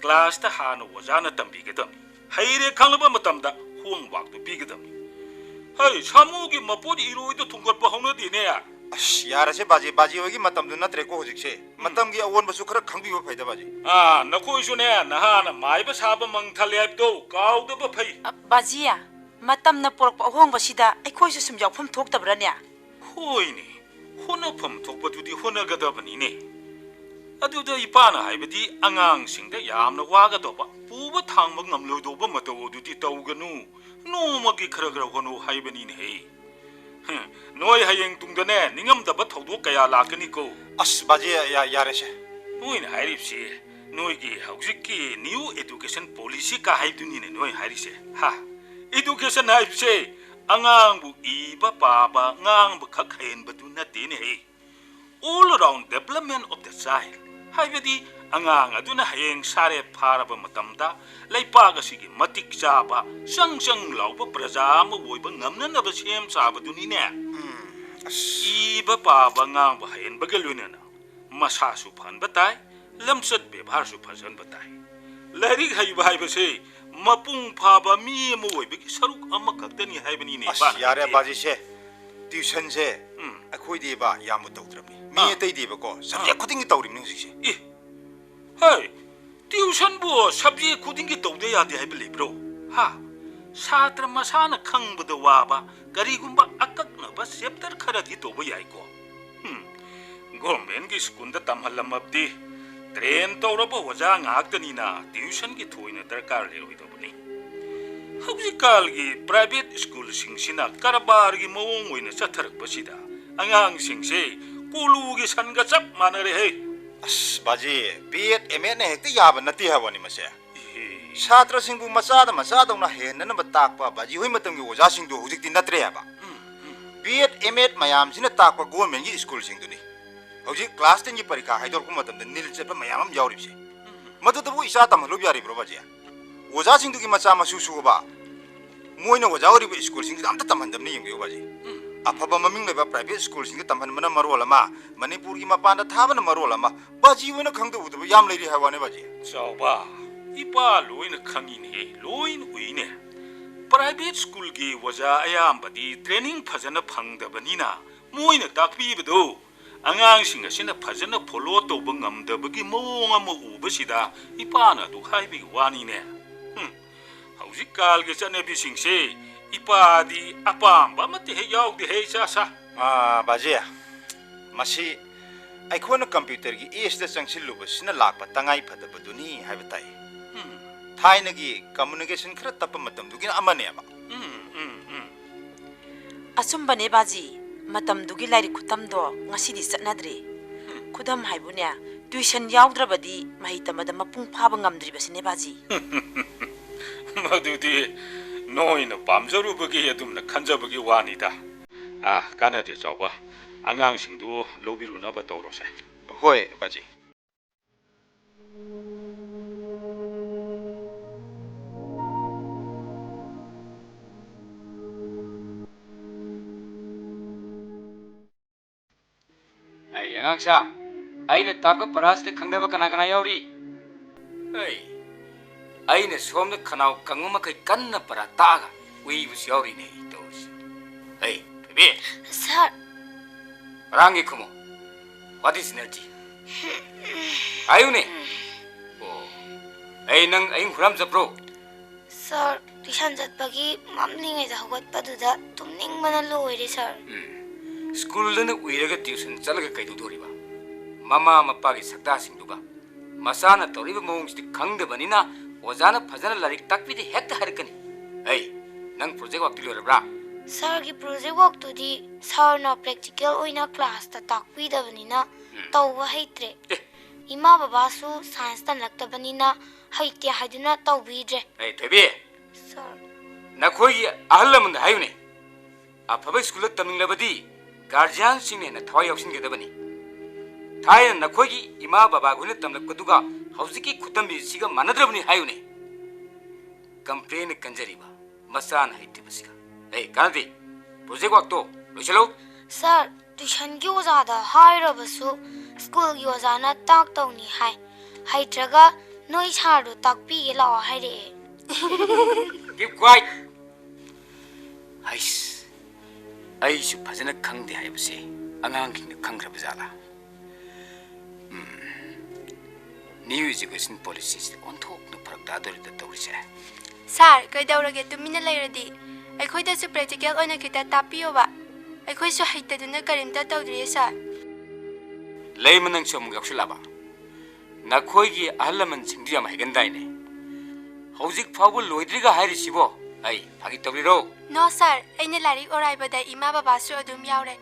Classꯇ ꯍꯥꯟꯅ ꯑꯣꯖꯥꯅ ꯇꯝꯕꯤꯒꯗꯕꯅꯤ꯫ ꯍꯩꯔꯦ ꯈꯪꯂꯕ ꯃꯇꯝꯗ homeworkꯇꯨ ꯄꯤꯒꯗꯕꯅꯤ꯫ ꯍꯩ, ꯁꯥꯃꯨꯒꯤ ꯃꯄꯣꯠ ꯏꯔꯣꯏꯗ ꯊꯣꯡꯒꯠꯄ ꯍꯧꯅꯗꯦꯅꯦ꯫ ꯑꯁ, ꯌꯥꯔꯦꯁꯦ ꯕꯥꯖꯤ, ꯕꯥꯖꯤ ꯍꯣꯏꯒꯤ ꯃꯇꯝꯗꯨ ꯅꯠꯇ꯭ꯔꯦꯀꯣ ꯍꯧꯖꯤꯛꯁꯦ꯫ ꯃꯇꯝꯒꯤ ꯑꯑꯣꯟꯕꯁꯨ ꯈꯔ ꯈꯪꯕꯤꯕ ꯐꯩꯗ ꯕꯥꯖꯤ꯫ ꯑꯥ, ꯅꯈꯣꯏꯁꯨꯅꯦ ꯅꯍꯥꯅ ꯃꯥꯏꯕ ꯁꯥꯕ ꯃꯪ ꯊꯜꯂꯦ ꯍꯥꯏꯕꯗꯣ ꯀꯥꯎꯗꯕ ꯐꯩ꯫ ꯑ, ꯕꯥꯖꯤ, ꯃꯇꯝꯅ ꯄꯨꯔꯛꯄ ꯑꯍꯣꯡꯕꯁꯤꯗ ꯑꯩꯈꯣꯏꯁꯨ ꯁꯨꯝ ꯌꯥꯎꯐꯝ ꯊꯣꯛꯇꯕ꯭ꯔꯅꯦ? ꯍꯣꯏꯅꯦ, ꯍꯣꯠꯅꯐꯝ ꯊꯣꯛꯄꯗꯨꯗꯤ ꯍꯣꯠꯅꯒꯗꯕꯅꯤꯅꯦ꯫ ꯑꯗꯨꯗ ꯏꯄꯥꯅ ꯍꯥꯏꯕꯗꯤ ꯑꯉꯥꯡꯁꯤꯡꯗ ꯌꯥꯝꯅ ꯋꯥꯒꯗꯧꯕ, ꯄꯨꯕ ꯊꯥꯡꯕ ꯉꯝꯂꯣꯏꯗꯧꯕ ꯃꯇꯧ ꯑꯗꯨꯗꯤ ꯇꯧꯒꯅꯨ꯫ ꯅꯣꯡꯃꯒꯤ ꯈꯔ ꯈꯔ ꯍꯣꯠꯅꯧ ꯍꯥꯏꯕꯅꯤꯅꯦꯍꯦ꯫ ꯍꯝ, ꯅꯣꯏ ꯍꯌꯦꯡ ꯇꯨꯡꯗꯅꯦ ꯅꯤꯡꯉꯝꯗꯕ ꯊꯧꯗꯣꯛ ꯀꯌꯥ ꯂꯥꯛꯀꯅꯤꯀꯣ꯫ ꯑꯁ, ꯕꯥꯖꯤ, ꯌꯥ-, ꯌꯥꯔꯦꯁꯦ꯫ ꯅꯣꯏꯅ ꯍꯥꯏꯔꯤꯕꯁꯤ ꯅꯣꯏꯒꯤ ꯍꯧꯖꯤꯛꯀꯤ new education policy ꯀ ꯍꯥꯏꯕꯗꯨꯅꯤꯅꯦ ꯅꯣꯏ ꯍꯥꯏꯔꯤꯁꯦ, ꯍꯥ? Education ꯍꯥꯏꯕꯁꯦ ꯑꯉꯥꯡꯕꯨ ꯏꯕ ꯄꯥꯕ ꯉꯥꯡꯕ ꯈꯛ ꯍꯩꯍꯟꯕꯗꯨ ꯅꯠꯇꯦꯅꯦꯍꯦ꯫ All around development of the child, ꯍꯥꯏꯕꯗꯤ ꯑꯉꯥꯡ ꯑꯗꯨꯅ ꯍꯌꯦꯡ ꯁꯥꯔꯦꯞ ꯐꯥꯔꯕ ꯃꯇꯝꯗ ꯂꯩꯄꯥꯛ ꯑꯁꯤꯒꯤ ꯃꯇꯤꯛ ꯆꯥꯕ, ꯆꯪ ꯆꯪ ꯂꯥꯎꯕ ꯄ꯭ꯔꯖꯥ ꯑꯃ ꯑꯣꯏꯕ ꯉꯝꯅꯅꯕ ꯁꯦꯝ ꯁꯥꯕꯗꯨꯅꯤꯅꯦ꯫ ꯎꯝ, ꯑꯁ꯫ ꯏꯕ ꯄꯥꯕ ꯉꯥꯡꯕ ꯍꯩꯍꯟꯕꯒ ꯂꯣꯏꯅꯅ ꯃꯁꯥꯁꯨ ꯐꯍꯟꯕ ꯇꯥꯏ, ꯂꯝꯆꯠ ꯕꯦꯕꯥꯔꯁꯨ ꯐꯖꯍꯟꯕ ꯇꯥꯏ꯫ ꯂꯥꯏꯔꯤꯛ ꯍꯩꯕ ꯍꯥꯏꯕꯁꯦ ꯃꯄꯨꯡ ꯐꯥꯕ ꯃꯤ ꯑꯃ ꯑꯣꯏꯕꯒꯤ ꯁꯔꯨꯛ ꯑꯃꯈꯛꯇꯅꯤ ꯍꯥꯏꯕꯅꯤꯅꯦ ꯑꯁ, ꯏꯄꯥꯅ ꯌꯥꯔꯦ ꯍꯥꯏꯕꯗꯤ꯫ ꯕꯥꯖꯤꯁꯦ꯫ Tuition ꯁꯦ ꯎꯝ꯫ ꯑꯩꯈꯣꯏꯗꯤꯕ ꯌꯥꯝꯕ ꯇꯧꯗ꯭ꯔꯕꯅꯤ꯫ ꯃꯤ ꯑꯥ꯫ ꯑꯇꯩꯗꯤꯕꯀꯣ, subject ꯑꯥ꯫ ꯈꯨꯗꯤꯡꯒꯤ ꯇꯧꯔꯤꯕꯅꯤ ꯍꯧꯖꯤꯛꯁꯦ꯫ ꯑꯦ, ꯍꯣꯏ, tuition ꯕꯨ subject ꯈꯨꯗꯤꯡꯒꯤ ꯇꯧꯗ ꯌꯥꯗꯦ ꯍꯥꯏꯕ ꯂꯩꯕ꯭ꯔꯣ? ꯍꯥ? ꯁꯥꯇ꯭ꯔ ꯃꯁꯥꯅ ꯈꯪꯕꯗ ꯋꯥꯕ ꯀꯔꯤꯒꯨꯝꯕ ꯑꯀꯛꯅꯕ chapter ꯈꯔꯗꯤ ꯇꯧꯕ ꯌꯥꯏꯀꯣ꯫ ꯎꯝ, government ꯀꯤ school ꯗ ꯇꯝꯍꯜꯂꯝꯃꯕꯗꯤ train ꯇꯧꯔꯕ ꯑꯣꯖꯥ ꯉꯥꯛꯇꯅꯤꯅ tuition ꯒꯤ ꯊꯣꯏꯅ ꯗꯔꯀꯥꯔ ꯂꯩꯔꯣꯏꯗꯧꯕꯅꯤ꯫ ꯍꯧꯖꯤꯛꯀꯥꯜꯒꯤ private school ꯁꯤꯡꯁꯤꯅ ꯀꯔꯕꯥꯔꯒꯤ ꯃꯑꯣꯡ ꯑꯣꯏꯅ ꯆꯠꯊꯔꯛꯄꯁꯤꯗ ꯑꯉꯥꯡꯁꯤꯡꯁꯦ ꯀꯣꯂꯨꯒꯤ ꯁꯟꯒ ꯆꯞ ꯃꯥꯟꯅꯔꯦꯍꯦ꯫ ꯑꯁ, ꯕꯥꯖꯤ, B.Ed, M.Ed ꯅ ꯍꯦꯛꯇ ꯌꯥꯕ ꯅꯠꯇꯦ ꯍꯥꯏꯕꯅꯤ ꯃꯁꯦ꯫ ꯏꯍꯦ꯫ ꯁꯥꯇ꯭ꯔꯁꯤꯡꯕꯨ ꯃꯆꯥꯗ ꯃꯆꯥꯗꯧꯅ ꯍꯩꯍꯟꯅꯅꯕ ꯇꯥꯛꯄ ꯕꯥꯖꯤ ꯍꯣꯏ ꯃꯇꯝꯒꯤ ꯑꯣꯖꯥꯁꯤꯡꯗꯨ ꯍꯧꯖꯤꯛꯇꯤ ꯅꯠꯇ꯭ꯔꯦ ꯍꯥꯏꯕ꯫ ꯎꯝ, ꯎꯝ꯫ B.Ed, M.Ed ꯃꯌꯥꯝꯁꯤꯅ ꯇꯥꯛꯄ government ꯒꯤ school ꯁꯤꯡꯗꯨꯅꯤ ꯍꯧꯖꯤꯛ class ten ꯒꯤ ꯄꯔꯤꯈꯥ ꯍꯥꯏꯗꯣꯔꯛꯄ ꯃꯇꯝꯗ ꯅꯤꯜ ꯆꯠꯄ ꯃꯌꯥꯝ ꯑꯃ ꯌꯥꯎꯔꯤꯕꯁꯦ꯫ ꯎꯝ, ꯎꯝ꯫ ꯃꯗꯨꯗꯕꯨ ꯏꯆꯥ ꯇꯝꯍꯜꯂꯨꯕ ꯌꯥꯔꯤꯕ꯭ꯔꯣ ꯕꯥꯖꯤ? ꯑꯣꯖꯥꯁꯤꯡꯗꯨꯒꯤ ꯃꯆꯥ ꯃꯁꯨ ꯁꯨꯕ ꯃꯣꯏꯅ ꯑꯣꯖꯥ ꯑꯣꯏꯔꯤꯕ school ꯁꯤꯡꯗꯨꯗ ꯑꯝꯇ ꯇꯝꯍꯟꯗꯕꯅꯤ ꯌꯦꯡꯕꯤꯌꯨ ꯕꯥꯖꯤ꯫ ꯎꯝ꯫ ꯑꯐꯕ ꯃꯃꯤꯡ ꯂꯩꯕ private school ꯁꯤꯡꯗ ꯇꯝꯍꯟꯕꯅ ꯃꯔꯣꯜ ꯑꯃ, ꯃꯅꯤꯄꯨꯔꯒꯤ ꯃꯄꯥꯟꯗ ꯊꯥꯕꯅ ꯃꯔꯣꯜ ꯑꯃ, ꯕꯥꯖꯤ ꯍꯣꯏꯅ ꯈꯪꯗ ꯎꯗꯕ ꯌꯥꯝ ꯂꯩꯔꯤ ꯍꯥꯏ ꯋꯥꯅꯦ ꯕꯥꯖꯤ꯫ ꯆꯥꯎꯕ, ꯏꯄꯥ ꯂꯣꯏꯅ ꯈꯪꯉꯤꯅꯦꯍꯦ, ꯂꯣꯏꯅ ꯎꯏꯅꯦ꯫ Private school ꯒꯤ ꯑꯣꯖꯥ ꯑꯌꯥꯝꯕꯗꯤ training ꯐꯖꯅ ꯐꯪꯗꯕꯅꯤꯅ ꯃꯣꯏꯅ ꯇꯥꯛꯄꯤꯕꯗꯣ ꯑꯉꯥꯡꯁꯤꯡ ꯑꯁꯤꯅ ꯐꯖꯅ follow ꯇꯧꯕ ꯉꯝꯗꯕꯒꯤ ꯃꯑꯣꯡ ꯑꯃ ꯎꯕꯁꯤꯗ ꯏꯄꯥꯅ ꯑꯗꯨ ꯍꯥꯏꯕꯒꯤ ꯋꯥꯅꯤꯅꯦ꯫ ꯍꯨꯝ, ꯍꯧꯖꯤꯛꯀꯥꯜꯒꯤ ꯆꯠꯅꯕꯤꯁꯤꯡꯁꯦ ꯏꯄꯥꯗꯤ ꯑꯄꯥꯝꯕ ꯑꯃꯠꯇ ꯍꯦꯛ ꯌꯥꯎꯗꯦꯍꯦ, ꯏꯆꯥ ꯁꯥ꯫ ꯑꯥ, ꯕꯥꯖꯤ, ꯃꯁꯤ ꯑꯩꯈꯣꯏꯅ computer ꯒꯤ age ꯇ ꯆꯪꯁꯤꯜꯂꯨꯕꯁꯤꯅ ꯂꯥꯛꯄ ꯇꯉꯥꯏ ꯐꯗꯕꯗꯨꯅꯤ ꯍꯥꯏꯕ ꯇꯥꯏ꯫ ꯎꯝ꯫ ꯊꯥꯏꯅꯒꯤ communication ꯈꯔ ꯇꯞꯄ ꯃꯇꯝꯗꯨꯒꯤꯅ ꯑꯃꯅꯦꯕ꯫ ꯎꯝ, ꯎꯝ, ꯎꯝ꯫ ꯑꯆꯨꯝꯕꯅꯦ ꯕꯥꯖꯤ, ꯃꯇꯝꯗꯨꯒꯤ ꯂꯥꯏꯔꯤꯛ ꯈꯨꯇꯝꯗꯣ ꯉꯁꯤꯗꯤ ꯆꯠꯅꯗ꯭ꯔꯦ꯫ ꯎꯝ꯫ ꯈꯨꯗꯝ ꯍꯥꯏꯕꯨꯅꯦ, ꯇ꯭ꯌꯨꯁꯟ ꯌꯥꯎꯗ꯭ꯔꯕꯗꯤ ꯃꯍꯩ ꯇꯝꯕꯗ ꯃꯄꯨꯡ ꯐꯥꯕ ꯉꯝꯗ꯭ꯔꯤꯕꯁꯤꯅꯦ, ꯕꯥꯖꯤ꯫ ꯃꯗꯨꯗꯤ ꯅꯣꯏꯅ ꯄꯥꯝꯖꯔꯨꯕꯒꯤ ꯑꯗꯨꯝꯅ ꯈꯟꯖꯕꯒꯤ ꯋꯥꯅꯤꯗ꯫ ꯑꯥ, ꯀꯥꯟꯅꯗꯦ, ꯆꯥꯎꯕ꯫ ꯑꯉꯥꯡꯁꯤꯡꯗꯨ ꯂꯧꯕꯤꯔꯨꯅꯕ ꯇꯧꯔꯣꯁꯦ꯫ ꯍꯣꯏ, ꯕꯥꯖꯤ꯫ ꯑꯩ ꯑꯉꯥꯡꯁꯥ, ꯑꯩꯅ ꯇꯥꯛꯄ ꯄꯔꯥꯁꯤꯗ ꯈꯪꯗꯕ ꯀꯅꯥ ꯀꯅꯥ ꯌꯥꯎꯔꯤ? ꯑꯩ, ꯑꯩꯅ ꯁꯣꯝꯗ ꯈꯅꯥꯎ ꯀꯪꯕ ꯃꯈꯩ ꯀꯟꯅ ꯄꯔꯥ ꯇꯥꯛꯑꯒ ꯎꯏꯕꯁꯨ ꯌꯥꯎꯔꯤꯅꯦ ꯇꯧꯔꯤꯁꯦ꯫ ꯑꯩ, ꯊꯣꯏꯕꯤ꯫ ꯁꯥꯔ꯫ ꯄꯔꯥꯡꯒꯤ ꯈꯨꯝꯃꯨ꯫ What is energy? ꯍꯥꯏꯌꯨꯅꯦ꯫ ꯑꯣ, ꯑꯩ, ꯅꯪ ꯑꯍꯤꯡ ꯍꯨꯔꯥꯟ ꯆꯠꯄ꯭ꯔꯣ? ꯁꯥꯔ, ꯇ꯭ꯌꯨꯁꯟ ꯆꯠꯄꯒꯤ ꯃꯝꯂꯤꯉꯩꯗ ꯍꯧꯒꯠꯄꯗꯨꯗ ꯇꯨꯝꯅꯤꯡꯕꯅ ꯂꯣꯏꯔꯦ, ꯁꯥꯔ꯫ ꯎꯝ, ꯁ꯭ꯀꯨꯜꯗꯅ ꯎꯏꯔꯒ ꯇ꯭ꯌꯨꯁꯟ ꯆꯠꯂꯒ ꯀꯩꯗꯧꯗꯣꯔꯤꯕ? ꯃꯃꯥ ꯃꯄꯥꯒꯤ ꯁꯛꯇꯥꯁꯤꯡꯗꯨꯒ꯫ ꯃꯆꯥꯅ ꯇꯧꯔꯤꯕ ꯃꯑꯣꯡꯁꯤꯗꯤ ꯈꯪꯗꯕꯅꯤꯅ ꯑꯣꯖꯥꯅ ꯐꯖꯅ ꯂꯥꯏꯔꯤꯛ ꯇꯥꯛꯄꯤꯗꯦ ꯍꯦꯛꯇ ꯍꯥꯏꯔꯛꯀꯅꯤ꯫ ꯑꯩ, ꯅꯪ ꯄ꯭ꯔꯣꯖꯦꯛ ꯋꯥꯛꯇꯤ ꯂꯣꯏꯔꯕ꯭ꯔꯥ? ꯁꯥꯔꯒꯤ ꯄ꯭ꯔꯣꯖꯦꯛ ꯋꯥꯛꯇꯨꯗꯤ ꯁꯥꯔꯅ ꯄ꯭ꯔꯦꯛꯇꯤꯀꯦꯜ ꯑꯣꯏꯅ ꯀ꯭ꯂꯥꯁꯇ ꯇꯥꯛꯄꯤꯗꯕꯅꯤꯅ ꯎꯝ꯫ ꯇꯧꯕ ꯍꯩꯇ꯭ꯔꯦ꯫ ꯑꯦ꯫ ꯏꯃꯥ ꯕꯕꯥꯁꯨ ꯁꯥꯏꯟꯁ ꯇꯝꯂꯛꯇꯕꯅꯤꯅ ꯍꯩꯇꯦ ꯍꯥꯏꯗꯨꯅ ꯇꯧꯕꯤꯗ꯭ꯔꯦ꯫ ꯑꯩ, ꯊꯣꯏꯕꯤ, ꯁꯥꯔ꯫ ꯅꯈꯣꯏꯒꯤ ꯑꯍꯜ ꯂꯃꯟꯗ ꯍꯥꯏꯌꯨꯅꯦ꯫ ꯑꯐꯕ ꯁ꯭ꯀꯨꯜꯗ ꯇꯝꯅꯤꯡꯂꯕꯗꯤ ꯒꯥꯔꯖꯤꯌꯥꯟꯁꯤꯡꯅ ꯍꯦꯟꯅ ꯊꯋꯥꯏ ꯌꯥꯎꯁꯤꯟꯒꯗꯕꯅꯤ꯫ ꯊꯥꯏꯅ ꯅꯈꯣꯏꯒꯤ ꯏꯃꯥ ꯕꯕꯥꯈꯣꯏꯅ ꯇꯝꯂꯛꯄꯗꯨꯒ ꯍꯧꯖꯤꯛꯀꯤ ꯈꯨꯇꯝꯕꯤꯁꯤꯒ ꯃꯥꯟꯅꯗ꯭ꯔꯕꯅꯤ ꯍꯥꯏꯌꯨꯅꯦ꯫ ꯀꯝꯄ꯭ꯂꯦꯟꯅ ꯀꯟꯖꯔꯤꯕ ꯃꯆꯥꯅ ꯍꯩꯇ꯭ꯔꯤꯕꯁꯤꯒ꯫ ꯑꯩ, ꯀꯥꯟꯅꯗꯦ꯫ ꯄ꯭ꯔꯣꯖꯦꯛ ꯋꯥꯛꯇꯣ ꯂꯣꯏꯁꯤꯜꯂꯣ꯫ ꯁꯥꯔ, ꯇ꯭ꯌꯨꯁꯟꯒꯤ ꯑꯣꯖꯥꯗ ꯍꯥꯏꯔꯕꯁꯨ ꯁ꯭ꯀꯨꯜꯒꯤ ꯑꯣꯖꯥꯅ ꯇꯥꯛꯇꯧꯅꯤ ꯍꯥꯏ꯫ ꯍꯩꯇ꯭ꯔꯒ ꯅꯣꯏ ꯁꯥꯔꯗꯣ ꯇꯥꯛꯄꯤꯒꯦ ꯂꯥꯛꯑꯣ ꯍꯥꯏꯔꯛꯑꯦ꯫ Keep quiet! ꯍꯩꯁ, ꯑꯩꯁꯨ ꯐꯖꯅ ꯈꯪꯗꯦ ꯍꯥꯏꯕꯁꯦ ꯑꯉꯥꯡꯁꯤꯡꯅ ꯈꯪꯈ꯭ꯔꯕ ꯖꯥꯠꯂꯥ? ꯎꯝ, new education policyꯁꯤꯗ ꯑꯣꯟꯊꯣꯛꯅ ꯐꯔꯛ ꯇꯥꯗꯣꯔꯤꯗ ꯇꯧꯔꯤꯁꯦ꯫ ꯁꯥꯔ, ꯀꯩꯗꯧꯔꯒꯦ ꯇꯨꯃꯤꯟꯅ ꯂꯩꯔꯗꯤ? ꯑꯩꯈꯣꯏꯗꯁꯨ ꯄ꯭ꯔꯦꯛꯇꯤꯀꯦꯜ ꯑꯣꯏꯅ ꯈꯤꯇ ꯇꯥꯛꯄꯤꯌꯣꯕ꯫ ꯑꯩꯈꯣꯏꯁꯨ ꯍꯩꯇꯗꯨꯅ ꯀꯔꯤꯝꯇ ꯇꯧꯗ꯭ꯔꯤꯌꯦ, ꯁꯥꯔ꯫ ꯂꯩꯃ, ꯅꯪꯁꯨ ꯑꯃꯨꯛ ꯌꯥꯎꯁꯤꯜꯂꯕ? ꯅꯈꯣꯏꯒꯤ ꯑꯍꯜ ꯂꯃꯟꯁꯤꯡꯗꯨ ꯌꯥꯝ ꯍꯩꯒꯟꯗꯥꯏꯅꯦ? ꯍꯧꯖꯤꯛ ꯐꯥꯎꯕ ꯂꯣꯏꯗ꯭ꯔꯤꯒ ꯍꯥꯏꯔꯤꯁꯤꯕꯣ? ꯑꯩ ꯐꯥꯒꯤ ꯇꯧꯔꯤꯔꯣ? ꯅꯣ ꯁꯥꯔ, ꯑꯩꯅ ꯂꯥꯏꯔꯤꯛ ꯑꯣꯔꯥꯏꯕꯗ ꯏꯃꯥ ꯕꯕꯥꯁꯨ ꯑꯗꯨꯝ ꯌꯥꯎꯔꯦ꯫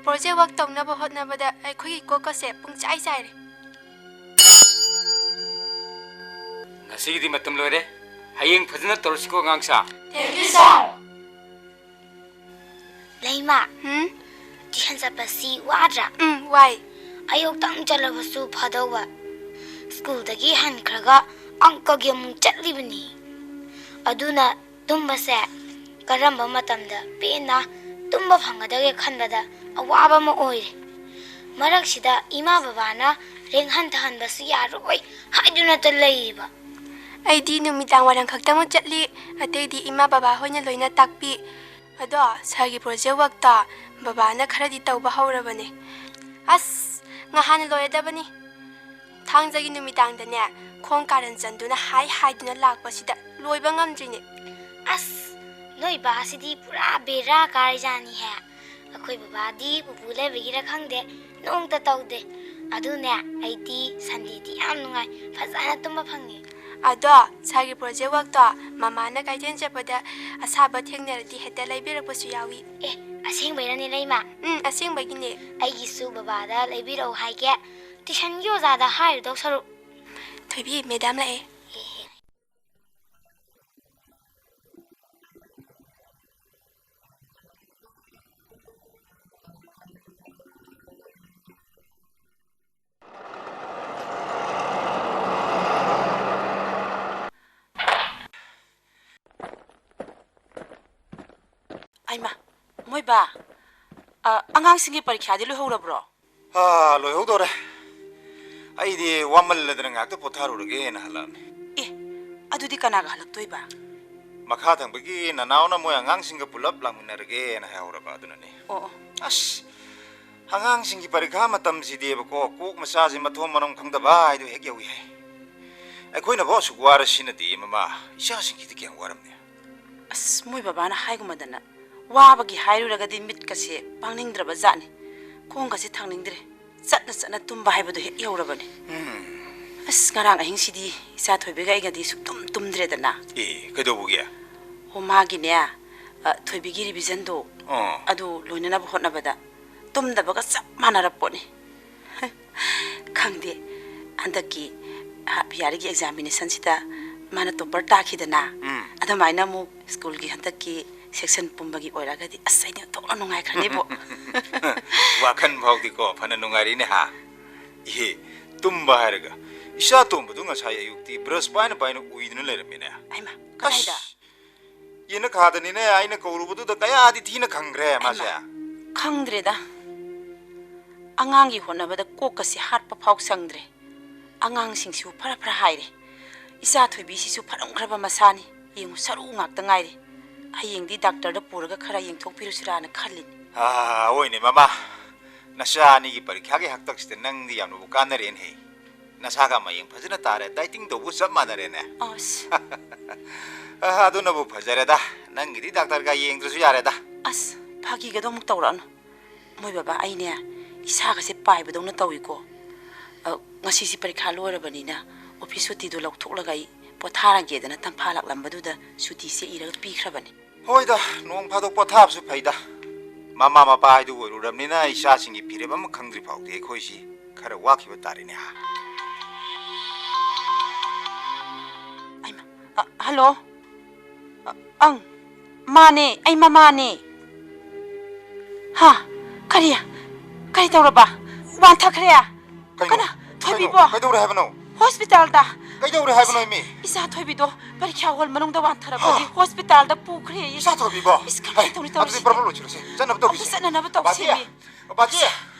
ꯄ꯭ꯔꯣꯖꯦꯛ ꯋꯥꯛ ꯇꯧꯅꯕ ꯍꯣꯠꯅꯕꯗ ꯑꯩꯈꯣꯏꯒꯤ ꯀꯣꯛꯀꯁꯦ ꯄꯨꯡꯆꯥꯏ ꯆꯥꯏꯔꯦ꯫ ꯉꯁꯤꯒꯤꯗꯤ ꯃꯇꯝ ꯂꯣꯏꯔꯦ꯫ ꯍꯌꯦꯡ ꯐꯖꯅ ꯇꯧꯔꯁꯤꯀꯣ, ꯑꯉꯥꯡꯁꯥ꯫ Thank you, sir. Leima, um? Tuition ꯆꯠꯄꯁꯤ ꯋꯥꯗ꯭ꯔꯥ? ꯎꯝ, ꯋꯥꯏ꯫ ꯑꯌꯨꯛꯇꯪ ꯆꯠꯂꯕꯁꯨ ꯐꯗꯧꯕ꯫ ꯁ꯭ꯀꯨꯜꯗꯒꯤ ꯍꯟꯈ꯭ꯔꯒ ꯑꯪꯀꯒꯤ ꯑꯃꯨꯛ ꯆꯠꯂꯤꯕꯅꯤ꯫ ꯑꯗꯨꯅ ꯇꯨꯝꯕꯁꯦ ꯀꯔꯝꯕ ꯃꯇꯝꯗ ꯄꯦꯟꯅ ꯇꯨꯝꯕ ꯐꯪꯒꯗꯒꯦ ꯈꯟꯕꯗ ꯑꯋꯥꯕ ꯑꯃ ꯑꯣꯏꯔꯦ꯫ ꯃꯔꯛꯁꯤꯗ ꯏꯃꯥ ꯕꯕꯥꯅ ꯔꯦꯡ ꯍꯟꯊꯍꯟꯕꯁꯨ ꯌꯥꯔꯣꯏ ꯍꯥꯏꯗꯨꯅꯇ ꯂꯩꯔꯤꯕ꯫ ꯑꯩꯗꯤ ꯅꯨꯃꯤꯗꯥꯡ ꯋꯥꯏꯔꯝ ꯈꯛꯇꯃꯛ ꯆꯠꯂꯤ, ꯑꯇꯩꯗꯤ ꯏꯃꯥ ꯕꯕꯥ ꯍꯣꯏꯅ ꯂꯣꯏꯅ ꯇꯥꯛꯄꯤ꯫ ꯑꯗꯣ ꯁꯥꯔꯒꯤ project workꯇꯣ ꯕꯕꯥꯅ ꯈꯔꯗꯤ ꯇꯧꯕ ꯍꯧꯔꯕꯅꯦ꯫ ꯑꯁ, ꯉꯍꯥꯟꯅ ꯂꯣꯏꯔꯗꯕꯅꯤ꯫ ꯊꯥꯡꯖꯒꯤ ꯅꯨꯃꯤꯗꯥꯡꯗꯅꯦ, ꯈꯣꯡ ꯀꯥꯔꯟ ꯆꯟꯗꯨꯅ ꯍꯥꯏ ꯍꯥꯏꯗꯨꯅ ꯂꯥꯛꯄꯁꯤꯗ ꯂꯣꯏꯕ ꯉꯝꯗ꯭ꯔꯤꯅꯦ꯫ ꯑꯁ, ꯅꯣꯏ ꯕꯥꯁꯤꯗꯤ ꯄꯨꯔꯥ ꯕꯦꯔꯥ ꯀꯥꯔꯖꯥꯅꯤꯍꯦ꯫ ꯑꯩꯈꯣꯏ ꯕꯕꯥꯗꯤ ꯄꯨꯄꯨ ꯂꯩꯕꯒꯤꯔ ꯈꯪꯗꯦ, ꯅꯣꯡꯇ ꯇꯧꯗꯦ꯫ ꯑꯗꯨꯅꯦ, ꯑꯩꯗꯤ Sundayꯗꯤ ꯌꯥꯝ ꯅꯨꯡꯉꯥꯏ, ꯐꯖꯅ ꯇꯨꯝꯕ ꯐꯪꯉꯤ꯫ ꯑꯗꯣ ꯁꯥꯔꯒꯤ project workꯇꯣ ꯃꯃꯥꯅ ꯀꯩꯊꯦꯜ ꯆꯠꯄꯗ ꯑꯁꯥꯕ ꯊꯦꯡꯅꯔꯗꯤ ꯍꯦꯛꯇ ꯂꯩꯕꯤꯔꯛꯄꯁꯨ ꯌꯥꯎꯏ꯫ ꯑꯦ, ꯑꯁꯦꯡꯕꯩꯔꯅꯦ, ꯂꯩꯃ? ꯎꯝ, ꯑꯁꯦꯡꯕꯒꯤꯅꯦ꯫ ꯑꯩꯒꯤꯁꯨ ꯕꯕꯥꯗ ꯂꯩꯕꯤꯔꯛꯎ ꯍꯥꯏꯒꯦ꯫ Tuitionꯒꯤ ꯑꯣꯖꯥꯗ ꯍꯥꯏꯔꯨꯗꯧ ꯁꯔꯨꯛ꯫ ꯊꯣꯏꯕꯤ, madam ꯂꯥꯛꯑꯦ꯫ ꯑꯦ꯫ ꯑꯩꯃ, ꯃꯣꯏ ꯕꯥ, ꯑ, ꯑꯉꯥꯡꯁꯤꯡꯒꯤ ꯄꯔꯤꯈ꯭ꯌꯥꯗꯤ ꯂꯣꯏꯍꯧꯔꯕ꯭ꯔꯣ? ꯑꯥ, ꯂꯣꯏꯍꯧꯗꯣꯔꯦ꯫ ꯑꯩꯗꯤ ꯋꯥꯃꯜꯂꯗꯅ ꯉꯥꯏꯍꯥꯛꯇ ꯄꯣꯊꯥꯔꯨꯔꯒꯦꯅ ꯍꯜꯂꯛꯑꯕꯅꯤ꯫ ꯑꯦ, ꯑꯗꯨꯗꯤ ꯀꯅꯥꯒ ꯍꯜꯂꯛꯇꯣꯏꯕ? ꯃꯈꯥ ꯊꯪꯕꯒꯤ ꯅꯅꯥꯎꯅ ꯃꯣꯏ ꯑꯉꯥꯡꯁꯤꯡꯒ ꯄꯨꯂꯞ ꯂꯥꯛꯃꯤꯟꯅꯔꯒꯦꯅ ꯍꯥꯏꯍꯧꯔꯕ ꯑꯗꯨꯅꯅꯦ꯫ ꯑꯣ, ꯑꯣ꯫ ꯑꯁ, ꯑꯉꯥꯡꯁꯤꯡꯒꯤ ꯄꯔꯤꯈꯥ ꯃꯇꯝꯁꯤꯗꯤꯕꯀꯣ, ꯀꯣꯛ ꯃꯆꯥꯁꯦ ꯃꯊꯣꯡ ꯃꯔꯝ ꯈꯪꯗꯕ ꯍꯥꯏꯗꯣ ꯍꯦꯛ ꯌꯧꯏ ꯍꯥꯏ꯫ ꯑꯩꯈꯣꯏꯅꯕꯨ ꯑꯁꯨꯛ ꯋꯥꯔꯁꯤꯅꯗꯤ ꯃꯃꯥ, ꯏꯆꯥꯁꯤꯡꯒꯤꯗꯤ ꯀꯌꯥꯝ ꯋꯥꯔꯝꯅꯤ꯫ ꯑꯁ, ꯃꯣꯏ ꯕꯕꯥꯅ ꯍꯥꯏꯒꯨꯝꯃꯗꯅ ꯋꯥꯕꯒꯤ ꯍꯥꯏꯔꯨꯔꯒꯗꯤ ꯃꯤꯠꯀꯁꯦ ꯄꯥꯡꯅꯤꯡꯗ꯭ꯔꯕ ꯖꯥꯠꯅꯤ꯫ ꯈꯣꯡꯒꯁꯦ ꯊꯥꯡꯅꯤꯡꯗ꯭ꯔꯦ꯫ ꯆꯠꯅ ꯆꯠꯅ ꯇꯨꯝꯕ ꯍꯥꯏꯕꯗꯣ ꯍꯦꯛ ꯌꯧꯔꯕꯅꯦ꯫ ꯎꯝ꯫ ꯑꯁ, ꯉꯔꯥꯡ ꯑꯍꯤꯡꯁꯤꯗꯤ ꯏꯆꯥ ꯊꯣꯏꯕꯤꯒ ꯑꯩꯒꯗꯤ ꯁꯨꯛꯇꯨꯝ ꯇꯨꯝꯗ꯭ꯔꯦꯗꯅ꯫ ꯑꯦ, ꯀꯩꯗꯧꯕꯒꯤ? ꯑꯣ, ꯃꯥꯒꯤꯅꯦ, ꯑ, ꯊꯣꯏꯕꯤꯒꯤ revisionꯗꯣ, ꯑꯥ꯫ ꯑꯗꯨ ꯂꯣꯏꯅꯅꯕ ꯍꯣꯠꯅꯕꯗ ꯇꯨꯝꯗꯕꯒ ꯆꯞ ꯃꯥꯟꯅꯔ ꯄꯣꯠꯅꯤ꯫ ꯈꯪꯗꯦ, ꯍꯟꯗꯛꯀꯤ ꯍꯥꯐ ꯌꯥꯔꯂꯤꯒꯤ ꯑꯦꯛꯖꯥꯃꯤꯅꯦꯁꯟꯁꯤꯗ ꯃꯥꯅ ꯇꯣꯞꯄꯔ ꯇꯥꯈꯤꯗꯅ, ꯎꯝ꯫ ꯑꯗꯨꯃꯥꯏꯅ ꯑꯃꯨꯛ ꯁ꯭ꯀꯨꯜꯒꯤ ꯍꯟꯗꯛꯀꯤ ꯁꯦꯛꯁꯟ ꯄꯨꯝꯕꯒꯤ ꯑꯣꯏꯔꯒꯗꯤ ꯑꯁ ꯑꯩꯗꯤ ꯑꯣꯟꯊꯣꯛꯅ ꯅꯨꯡꯉꯥꯏꯈ꯭ꯔꯅꯤꯕꯣ꯫ ꯋꯥꯈꯜ ꯐꯥꯎꯗꯤꯀꯣ ꯐꯅ ꯅꯨꯡꯉꯥꯏꯔꯤꯅꯦ ꯍꯥ꯫ ꯏꯍꯦ, ꯇꯨꯝꯕ ꯍꯥꯏꯔꯒ ꯏꯆꯥ ꯇꯣꯝꯕꯗꯨ ꯉꯁꯥꯏ ꯑꯌꯨꯛꯇꯤ ꯕ꯭ꯔꯁ ꯄꯥꯏꯅ ꯄꯥꯏꯅ ꯎꯏꯗꯨꯅ ꯂꯩꯔꯝꯃꯤꯅꯦ꯫ ꯑꯩꯃ, ꯀꯗꯥꯏꯗ? ꯑꯁ, ꯌꯦꯅꯈꯥꯗꯅꯤꯅꯦ, ꯑꯩꯅ ꯀꯧꯔꯨꯕꯗꯨꯗ ꯀꯌꯥꯗꯤ ꯊꯤꯅ ꯈꯪꯈ꯭ꯔꯦ ꯃꯥꯁꯦ꯫ ꯑꯩꯃ, ꯈꯪꯗ꯭ꯔꯦꯗ꯫ ꯑꯉꯥꯡꯒꯤ ꯍꯣꯠꯅꯕꯗ ꯀꯣꯛꯀꯁꯦ ꯍꯥꯠꯄ ꯐꯥꯎ ꯁꯪꯗ꯭ꯔꯦ꯫ ꯑꯉꯥꯡꯁꯤꯡꯁꯨ ꯐꯔ ꯐꯔ ꯍꯥꯏꯔꯦ꯫ ꯏꯆꯥ ꯊꯣꯏꯕꯤꯁꯤꯁꯨ ꯐꯔꯝꯈ꯭ꯔꯕ ꯃꯁꯥꯅꯤ꯫ ꯌꯦꯡꯉꯨ, ꯁꯔꯨ ꯉꯥꯛꯇ ꯉꯥꯏꯔꯦ꯫ ꯍꯌꯦꯡꯗꯤ ꯗꯥꯛꯇꯔꯗ ꯄꯨꯔꯒ ꯈꯔ ꯌꯦꯡꯊꯣꯛꯄꯤꯔꯨꯁꯤꯔꯥꯅ ꯈꯜꯂꯤꯅꯤ꯫ ꯑꯥ, ꯍꯣꯏꯅꯦ ꯃꯃꯥ, ꯅꯆꯥ ꯑꯅꯤꯒꯤ ꯄꯔꯤꯈ꯭ꯌꯥꯒꯤ ꯍꯥꯛꯇꯛꯁꯤꯗ ꯅꯪꯗꯤ ꯌꯥꯝꯅꯕꯨ ꯀꯥꯟꯅꯔꯦꯅꯦꯍꯦ꯫ ꯅꯁꯥꯒ ꯃꯌꯦꯡ ꯐꯖꯅ ꯇꯥꯔꯦ, ꯗꯥꯏꯇꯤꯡ ꯇꯧꯕ ꯆꯞ ꯃꯥꯟꯅꯔꯦꯅꯦ꯫ ꯑꯁ꯫ ꯑ, ꯑꯗꯨꯅꯕꯨ ꯐꯖꯔꯦꯗ꯫ ꯅꯪꯒꯤꯗꯤ ꯗꯥꯛꯇꯔꯒ ꯌꯦꯡꯗ꯭ꯔꯁꯨ ꯌꯥꯔꯦꯗ꯫ ꯑꯁ, ꯐꯥꯒꯤꯒꯗꯣ ꯑꯃꯨꯛ ꯇꯧꯔꯛꯑꯅꯨ꯫ ꯃꯣꯏ ꯕꯕꯥ, ꯑꯩꯅꯦ ꯏꯁꯥꯒꯁꯦ ꯄꯥꯏꯕꯗꯧꯅ ꯇꯧꯏꯀꯣ꯫ ꯑ, ꯉꯁꯤꯁꯤ ꯄꯔꯤꯈꯥ ꯂꯣꯏꯔꯕꯅꯤꯅ ꯑꯣꯐꯤꯁ ꯁꯨꯇꯤꯗꯣ ꯂꯧꯊꯣꯛꯂꯒ ꯑꯩ ꯄꯣꯊꯥꯔꯒꯦꯗꯅ ꯇꯝꯐꯥ ꯂꯥꯛꯂꯝꯕꯗꯨꯗ ꯁꯨꯇꯤꯁꯦ ꯏꯔꯒ ꯄꯤꯈ꯭ꯔꯕꯅꯤ꯫ ꯍꯣꯏꯗ, ꯅꯣꯡ ꯐꯥꯗꯣꯛ ꯄꯣꯊꯥꯕꯁꯨ ꯐꯩꯗ꯫ ꯃꯃꯥ ꯃꯄꯥ ꯍꯥꯏꯗꯨ ꯑꯣꯏꯔꯨꯔꯕꯅꯤꯅ ꯏꯆꯥꯁꯤꯡꯒꯤ ꯐꯤꯔꯦꯞ ꯑꯃ ꯈꯪꯗ꯭ꯔꯤ ꯐꯥꯎꯗꯤ ꯑꯩꯈꯣꯏꯁꯤ ꯈꯔ ꯋꯥꯈꯤꯕ ꯇꯥꯔꯦꯅꯦ ꯍꯥ꯫ ꯑꯩꯃ, ꯑ, ꯍꯜꯂꯣ? ꯑ, ꯑꯪ, ꯃꯥꯅꯦ, ꯑꯩ ꯃꯃꯥꯅꯦ꯫ ꯍꯥ? ꯀꯔꯤ? ꯀꯔꯤ ꯇꯧꯔꯕ? ꯋꯥꯟꯊꯈ꯭ꯔꯦ? ꯀꯩꯅꯣ? ꯀꯅꯥ? ꯊꯣꯏꯕꯤꯕꯣ? ꯀꯩꯅꯣ? ꯀꯩꯗꯧꯔꯦ ꯍꯥꯏꯕꯅꯣ? ꯍꯣꯁꯄꯤꯇꯥꯜꯗ꯫ ꯀꯩꯗꯧꯔꯦ ꯍꯥꯏꯕꯅꯣ, ꯏꯃꯤ? ꯏꯆꯥ ꯊꯣꯏꯕꯤꯗꯣ ꯄꯔꯤꯈ꯭ꯌꯥ ꯍꯣꯜ ꯃꯅꯨꯡꯗ ꯋꯥꯟꯊꯔꯛꯄꯒꯤ ꯍꯥ? ꯍꯣꯁꯄꯤꯇꯥꯜꯗ ꯄꯨꯈ꯭ꯔꯦ꯫ ꯏꯆꯥ ꯊꯣꯏꯕꯤꯕꯣ? ꯏꯁ, ꯀꯃꯥꯏꯅ ꯍꯩ, ꯇꯧꯅꯤ ꯑꯗꯨꯗꯤ ꯇꯧꯔꯤꯁꯤꯗꯤ? ꯄ꯭ꯔꯣꯕ꯭ꯂꯦꯝ ꯂꯣꯏꯁꯤꯜꯂꯁꯤ꯫ ꯆꯠꯅꯕ ꯑꯝꯇ ꯇꯧꯈꯤꯁꯤ꯫ ꯆꯠꯅꯅꯕ ꯕꯥꯖꯤ! ꯇꯧꯁꯤꯃꯤ꯫ ꯕꯥꯖꯤ!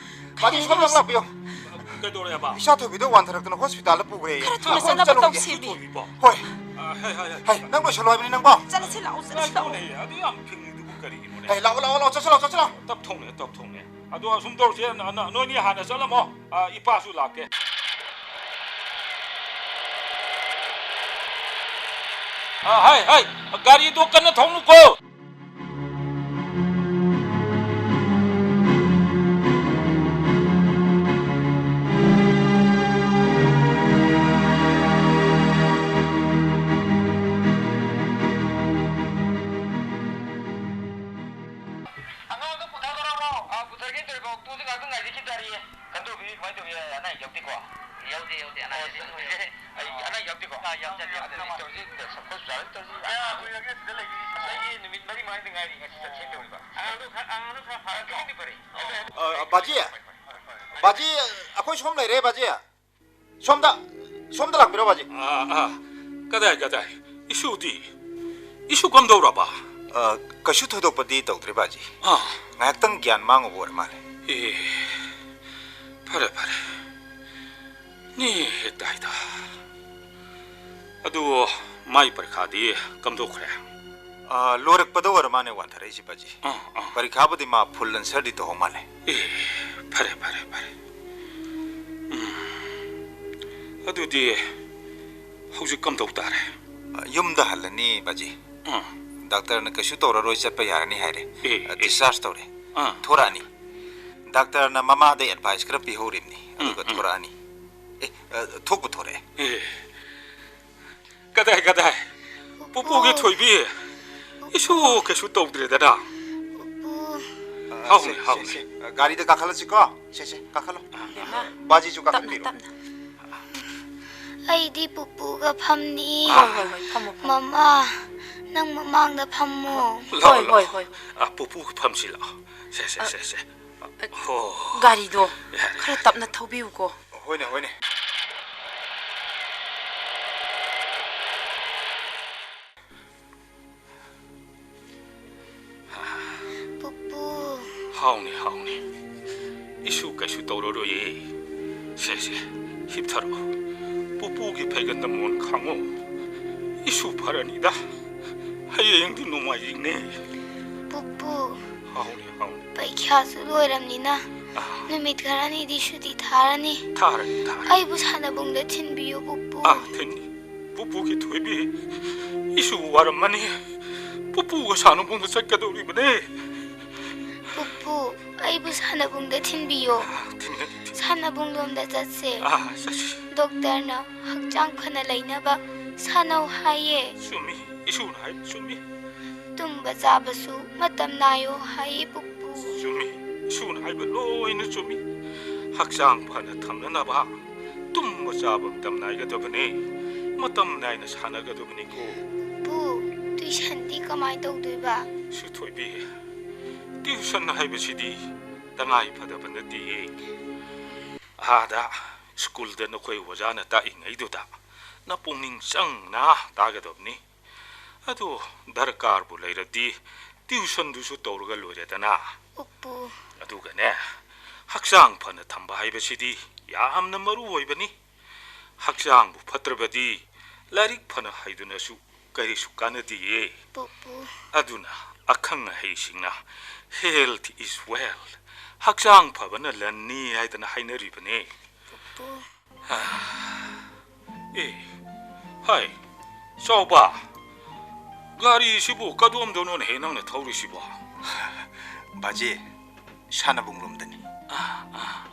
ꯕꯥꯖꯤ, ꯀꯩꯗꯧꯔꯦ ꯁꯣꯝꯗ ꯑꯃꯨꯛ ꯇꯧꯔꯤꯁꯤ? ꯂꯥꯛꯄꯤꯌꯣ꯫ ꯀꯩꯗꯧꯔꯦꯕ? ꯏꯆꯥ ꯊꯣꯏꯕꯤꯗꯣ ꯋꯥꯟꯊꯔꯛꯇꯅ ꯍꯣꯁꯄꯤꯇꯥꯜꯗ ꯄꯨꯈ꯭ꯔꯦ꯫ ꯈꯔ ꯊꯨꯅ ꯍꯣꯏ, ꯆꯠꯅꯕ ꯆꯠꯂꯨꯈꯤꯒꯦ꯫ ꯇꯧꯁꯤꯃꯤ꯫ ꯊꯣꯏꯕꯤꯕꯣ? ꯍꯣꯏ꯫ ꯑ, ꯍꯩ, ꯍꯩ, ꯍꯩ꯫ ꯍꯩ, ꯅꯪ ꯂꯣꯏꯁꯜꯂꯣ ꯍꯥꯏꯕꯅꯤ ꯅꯪꯕꯣ꯫ ꯆꯠꯂꯁꯤ ꯂꯥꯛꯑꯣ, ꯆꯠꯂꯁꯤ ꯂꯥꯛꯑꯣ꯫ ꯀꯩꯅꯣꯅꯦ, ꯑꯗꯨ ꯌꯥꯝ ꯐꯤꯡꯉꯤꯗꯨꯕꯨ ꯀꯔꯤꯒꯤꯅꯣꯅꯦ? ꯍꯩ, ꯂꯥꯛꯑꯣ, ꯂꯥꯛꯑꯣ, ꯂꯥꯛꯑꯣ, ꯆꯠꯁꯤ ꯂꯥꯛꯑꯣ, ꯆꯠꯁꯤ ꯂꯥꯛꯑꯣ꯫ ꯇꯞ ꯊꯧꯅꯦ, ꯇꯞ ꯊꯧꯅꯦ꯫ ꯑꯗꯣ ꯑꯁꯨꯝ ꯇꯧꯔꯁꯦ, ꯅ-, ꯅ-, ꯅꯣꯏꯅꯤ ꯍꯥꯟꯅ ꯆꯠꯂꯝꯃꯣ, ꯑ, ꯏꯄꯥꯁꯨ ꯂꯥꯛꯀꯦ꯫ ꯑ, ꯍꯩ, ꯍꯩ, ꯒꯥꯔꯤꯗꯣ ꯀꯟꯅ ꯊꯧꯅꯨꯀꯣ꯫ ꯑꯉꯥꯡꯗꯣ ꯄꯨꯊꯈ꯭ꯔꯕꯣ? ꯑꯥ, ꯄꯨꯊꯔꯒꯦ ꯇꯧꯔꯤꯕ ꯑꯣꯛꯇꯣꯁꯦ ꯉꯥꯏꯍꯥꯛꯇꯪ ꯉꯥꯏꯖꯈꯤ ꯇꯥꯔꯤꯌꯦ꯫ ꯀꯩꯅꯣ ꯇꯧꯕꯤꯔꯤ, ꯀꯃꯥꯏꯅ ꯇꯧꯔꯤ? ꯑꯅꯥ ꯑꯌꯦꯛ ꯌꯥꯎꯗꯦꯀꯣ? ꯌꯥꯎꯗꯦ, ꯌꯥꯎꯗꯦ, ꯑꯅꯥ ꯌꯥꯎꯗꯦ꯫ ꯑꯩ ꯑꯅꯥ ꯌꯥꯎꯗꯦꯀꯣ? ꯑꯥ, ꯌꯥꯎꯖꯗꯦ꯫ ꯑꯗꯨꯗꯤ ꯇꯧꯔꯁꯤ, ꯁꯞꯄꯣꯁ ꯌꯥꯔꯦ, ꯇꯧꯔꯁꯤ꯫ ꯀꯌꯥ ꯀꯨꯏꯔꯒꯦ ꯁꯤꯗ ꯂꯩꯕꯤꯔꯤꯁꯦ? ꯑꯁ, ꯑꯩ ꯅꯨꯃꯤꯠ ꯃꯔꯤ ꯃꯉꯥꯗ ꯉꯥꯏꯔꯤ ꯉꯁꯤ ꯆꯠꯁꯦ ꯇꯧꯔꯤꯕ꯫ ꯑꯉꯥꯡꯗꯣ ꯈꯔ, ꯑꯉꯥꯡꯗꯣ ꯈꯔ ꯐꯔꯦ, ꯈꯤꯇꯪꯗꯤ ꯐꯔꯦ꯫ ꯑ, ꯕꯥꯖꯤ, ꯕꯥꯖꯤ, ꯑꯩꯈꯣꯏ ꯁꯣꯝ ꯂꯩꯔꯦ, ꯕꯥꯖꯤ꯫ ꯁꯣꯝꯗ, ꯁꯣꯝꯗ ꯂꯥꯛꯄꯤꯔꯣ, ꯕꯥꯖꯤ꯫ ꯑꯥ, ꯑꯥ꯫ ꯀꯗꯥꯏ, ꯀꯗꯥꯏ? ꯏꯁꯨꯗꯤ? ꯏꯁꯨ ꯀꯝꯗꯧꯔꯕ? ꯑ, ꯀꯩꯁꯨ ꯊꯣꯏꯗꯣꯛꯄꯗꯤ ꯇꯧꯗ꯭ꯔꯦ, ꯕꯥꯖꯤ꯫ ꯑꯥ꯫ ꯉꯥꯏꯍꯥꯛꯇꯪ ꯒ꯭ꯌꯥꯟ ꯃꯥꯡꯉꯨꯕ ꯑꯣꯏꯔ ꯃꯥꯜꯂꯦ꯫ ꯑꯦ, ꯐꯔꯦ, ꯐꯔꯦ꯫ ꯅꯦ, ꯍꯦꯛ ꯇꯥꯏꯗ꯫ ꯑꯗꯨ ꯃꯥꯏ ꯄꯔꯤꯈꯥꯗꯤ ꯀꯝꯗꯧꯈ꯭ꯔꯦ? ꯑ, ꯂꯣꯏꯔꯛꯄꯗ ꯑꯣꯏꯔ ꯃꯥꯅꯦ ꯋꯥꯟꯊꯔꯛꯏꯁꯦ, ꯕꯥꯖꯤ꯫ ꯑꯥ, ꯑꯥ꯫ ꯄꯔꯤꯈꯥꯕꯨꯗꯤ ꯃꯥ ꯐꯨꯜ ꯑꯟꯁꯔꯗꯤ ꯇꯧꯍꯧ ꯃꯥꯜꯂꯦ꯫ ꯑꯦ, ꯐꯔꯦ, ꯐꯔꯦ, ꯐꯔꯦ꯫ ꯎꯝ꯫ ꯑꯗꯨꯗꯤ ꯍꯧꯖꯤꯛ ꯀꯝꯗꯧ ꯇꯥꯔꯦ? ꯑ, ꯌꯨꯝꯗ ꯍꯜꯂꯅꯤ, ꯕꯥꯖꯤ꯫ ꯑꯥ꯫ ꯗꯥꯛꯇꯔꯅ ꯀꯩꯁꯨ ꯇꯧꯔꯔꯣꯏ, ꯆꯠꯄ ꯌꯥꯔꯅꯤ ꯍꯥꯏꯔꯦ꯫ ꯑꯦ, ꯑ, ꯑꯦ꯫ ꯗꯤꯁꯆꯥꯔꯖ ꯇꯧꯔꯦ꯫ ꯑꯥ꯫ ꯊꯣꯔꯛꯑꯅꯤ꯫ ꯗꯥꯛꯇꯔꯅ ꯃꯃꯥꯗ ꯑꯦꯗꯚꯥꯏꯁ ꯈꯔ ꯄꯤꯍꯧꯔꯤꯕꯅꯤ, ꯎꯝ, ꯑꯗꯨꯒ ꯎꯝ꯫ ꯊꯣꯔꯛꯑꯅꯤ꯫ ꯑꯦ, ꯑ, ꯊꯣꯛꯄꯨ ꯊꯣꯔꯛꯑꯦ꯫ ꯑꯦ꯫ ꯀꯗꯥꯏ, ꯀꯗꯥꯏ? ꯄꯨꯄꯨꯒꯤ ꯄꯨꯄꯨ꯫ ꯊꯣꯏꯕꯤ, ꯏꯁꯨ ꯀꯩꯁꯨ ꯇꯧꯗ꯭ꯔꯦꯗꯅ꯫ ꯄꯨꯄꯨ꯫ ꯍꯥꯎꯅꯦ, ꯁꯦ, ꯁꯦ, ꯍꯥꯎꯅꯦ꯫ ꯁꯦ, ꯒꯥꯔꯤꯗ ꯀꯥꯈꯠꯂꯁꯤꯀꯣ꯫ ꯁꯦ, ꯁꯦ, ꯀꯥꯈꯠꯂꯣ꯫ ꯕꯦꯝꯃ, ꯕꯥꯖꯤꯁꯨ ꯇꯞꯅ, ꯀꯥꯈꯠꯄꯤꯔꯣ꯫ ꯇꯞꯅ꯫ ꯑꯩꯗꯤ ꯄꯨꯄꯨꯒ ꯐꯝꯅꯤ꯫ ꯍꯣꯏ, ꯍꯣꯏ, ꯍꯣꯏ, ꯐꯝꯃꯣ, ꯐꯝꯃꯣ꯫ ꯃꯃꯥ, ꯅꯪ ꯃꯃꯥꯡꯗ ꯐꯝꯃꯣ꯫ ꯂꯥꯛꯑꯣ, ꯍꯣꯏ, ꯂꯥꯛꯑꯣ꯫ ꯍꯣꯏ, ꯍꯣꯏ꯫ ꯑ, ꯄꯨꯄꯨꯒ ꯐꯝꯁꯤ ꯂꯥꯛꯑꯣ꯫ ꯁꯦ, ꯁꯦ, ꯑ, ꯁꯦ, ꯁꯦ꯫ ꯑ, ꯍꯣ꯫ ꯒꯥꯔꯤꯗꯣ ꯌꯥꯔꯦ, ꯈꯔ ꯌꯥꯔꯦ꯫ ꯇꯞꯅ ꯊꯧꯕꯤꯌꯨꯀꯣ꯫ ꯍꯣꯏꯅꯦ, ꯍꯣꯏꯅꯦ꯫ ꯄꯨꯄꯨ꯫ ꯍꯥꯎꯅꯦ, ꯍꯥꯎꯅꯦ꯫ ꯏꯁꯨ ꯀꯩꯁꯨ ꯇꯧꯔꯔꯣꯏꯌꯦ꯫ ꯁꯦ, ꯁꯦ, ꯍꯤꯞꯊꯔꯣ꯫ ꯄꯨꯄꯨꯒꯤ ꯐꯩꯒꯟꯗ ꯃꯣꯟ ꯈꯥꯡꯉꯣ꯫ ꯏꯁꯨ ꯐꯔꯅꯤꯗ꯫ ꯍꯌꯦꯡꯗꯤ ꯅꯣꯡꯃꯥꯏꯖꯤꯡꯅꯦ꯫ ꯄꯨꯄꯨ꯫ ꯍꯥꯎꯅꯦ, ꯍꯥꯎꯅꯦ꯫ ꯄꯩꯈ꯭ꯌꯥꯁꯨ ꯂꯣꯏꯔꯝꯅꯤꯅ ꯑꯥ꯫ ꯅꯨꯃꯤꯠ ꯈꯔꯅꯤꯗꯤ ꯁꯨꯇꯤ ꯊꯥꯔꯅꯤ꯫ ꯊꯥꯔꯅꯤ, ꯊꯥꯔꯅꯤ꯫ ꯑꯩꯕꯨ ꯁꯥꯟꯅꯕꯨꯡꯗ ꯊꯤꯟꯕꯤꯌꯨ, ꯄꯨꯄꯨ꯫ ꯑꯥ, ꯊꯤꯟꯅꯤ꯫ ꯄꯨꯄꯨꯒꯤ ꯊꯣꯏꯕꯤ, ꯏꯁꯨ ꯋꯥꯔꯝꯃꯅꯤ꯫ ꯄꯨꯄꯨꯒ ꯁꯥꯟꯅꯕꯨꯡꯗ ꯆꯠꯀꯗꯧꯔꯤꯕꯅꯦ꯫ ꯄꯨꯄꯨ, ꯑꯩꯕꯨ ꯁꯥꯟꯅꯕꯨꯡꯗ ꯊꯤꯟꯕꯤꯌꯣ꯫ ꯑꯥ, ꯊꯤꯟꯒꯅꯤ, ꯊꯤꯟꯒꯅꯤ꯫ ꯁꯥꯟꯅꯕꯨꯡꯂꯣꯝꯗ ꯆꯠꯁꯦ꯫ ꯑꯥ, ꯆꯠꯁꯤ꯫ ꯗꯣꯛꯇꯔꯅ ꯍꯛꯆꯥꯡ ꯐꯅ ꯂꯩꯅꯕ ꯁꯥꯟꯅꯧ ꯍꯥꯏꯌꯦ꯫ ꯆꯨꯝꯃꯤ, ꯏꯁꯨꯅ ꯍꯥꯏꯕ ꯆꯨꯝꯃꯤ꯫ ꯇꯨꯝꯕ ꯆꯥꯕꯁꯨ ꯃꯇꯝ ꯅꯥꯏꯌꯣ ꯍꯥꯏꯌꯦ, ꯄꯨꯄꯨ꯫ ꯆꯨꯝꯃꯤ, ꯏꯁꯨꯅ ꯍꯥꯏꯕ ꯂꯣꯏꯅ ꯆꯨꯝꯃꯤ꯫ ꯍꯛꯆꯥꯡ ꯐꯅ ꯊꯝꯅꯅꯕ ꯆꯥꯕ ꯃꯇꯝ ꯅꯥꯏꯒꯗꯕꯅꯤ꯫ ꯃꯇꯝ ꯅꯥꯏꯅ ꯁꯥꯟꯅꯒꯗꯕꯅꯤꯀꯣ꯫ ꯄꯨ, tuition ꯗꯤ ꯀꯃꯥꯏ ꯇꯧꯗꯣꯏꯕ? ꯁꯤ ꯊꯣꯏꯕꯤ, tuition ꯍꯥꯏꯕꯁꯤꯗꯤ ꯇꯉꯥꯏ ꯐꯗꯕ ꯅꯠꯇꯦꯌꯦ꯫ ꯑꯥꯗ school ꯗ ꯅꯈꯣꯏ ꯑꯣꯖꯥꯅ ꯇꯥꯛꯏꯉꯩꯗꯨꯗ ꯅꯄꯨꯛꯅꯤꯡ ꯆꯪꯅ ꯇꯥꯒꯗꯕꯅꯤ꯫ ꯑꯗꯨ ꯗꯔꯀꯥꯔꯕꯨ ꯂꯩꯔꯗꯤ tuition ꯗꯨꯁꯨ ꯇꯧꯔꯒ ꯂꯣꯏꯔꯦꯗꯅ꯫ ꯎꯞꯄꯨ꯫ ꯑꯗꯨꯒꯅꯦ, ꯍꯛꯆꯥꯡ ꯐꯅ ꯊꯝꯕ ꯍꯥꯏꯕꯁꯤꯗꯤ ꯌꯥꯝꯅ ꯃꯔꯨ ꯑꯣꯏꯕꯅꯤ꯫ ꯍꯛꯆꯥꯡꯕꯨ ꯐꯠꯇ꯭ꯔꯕꯗꯤ ꯂꯥꯏꯔꯤꯛ ꯐꯅ ꯍꯩꯗꯨꯅꯁꯨ ꯀꯔꯤꯁꯨ ꯀꯥꯟꯅꯗꯦꯌꯦ꯫ ꯄꯨꯄꯨ꯫ ꯑꯗꯨꯅ ꯑꯈꯪ ꯑꯍꯩꯁꯤꯡꯅ "Health is wealth", ꯍꯛꯆꯥꯡ ꯐꯕꯅ ꯂꯟꯅꯤ ꯍꯥꯏꯗꯅ ꯍꯥꯏꯅꯔꯤꯕꯅꯦ꯫ ꯄꯨꯄꯨ꯫ ꯑꯦ, ꯍꯥꯏ, ꯆꯥꯎꯕ, ꯒꯥꯔꯤꯁꯤꯕꯨ ꯀꯗꯣꯝꯗꯅꯣꯅꯦꯍꯦ ꯅꯪꯅ ꯊꯧꯔꯤꯁꯤꯕꯣ? ꯕꯥꯖꯤ, ꯁꯥꯟꯅꯕꯨꯡꯂꯣꯝꯗꯅꯤ꯫ ꯑꯥ, ꯑꯥ,